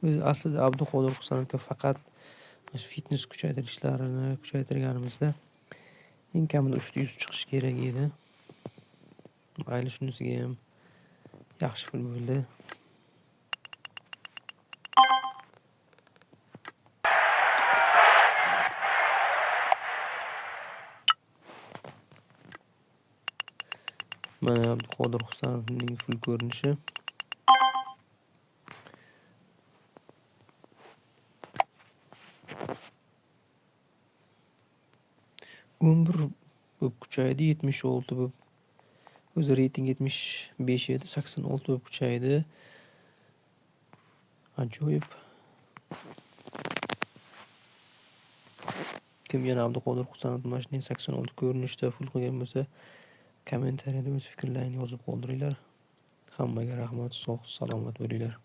O'zi aslida Abduqodir Husanovga faqat fitness kuchaytirishlarini kuchaytirganimizda eng kamida 3 ta yuz chiqishi kerak edi. Mayli, shunisiga ham yaxshi pul bo'ldi. Mana Abduqodir Husanovning full ko'rinishi. 11 bo'lib kuchaydi, 76 bo'lib. O'zi reyting 75 edi, 86 bo'lib kuchaydi. Ajoyib. Kim yana Abduqodir Husanov mana shunday 86 ko'rinishda full qilgan bo'lsa, kommentariyada o'z fikrlaringni yozib qoldiringlar. Hammaga rahmat, sog' salomat bo'linglar.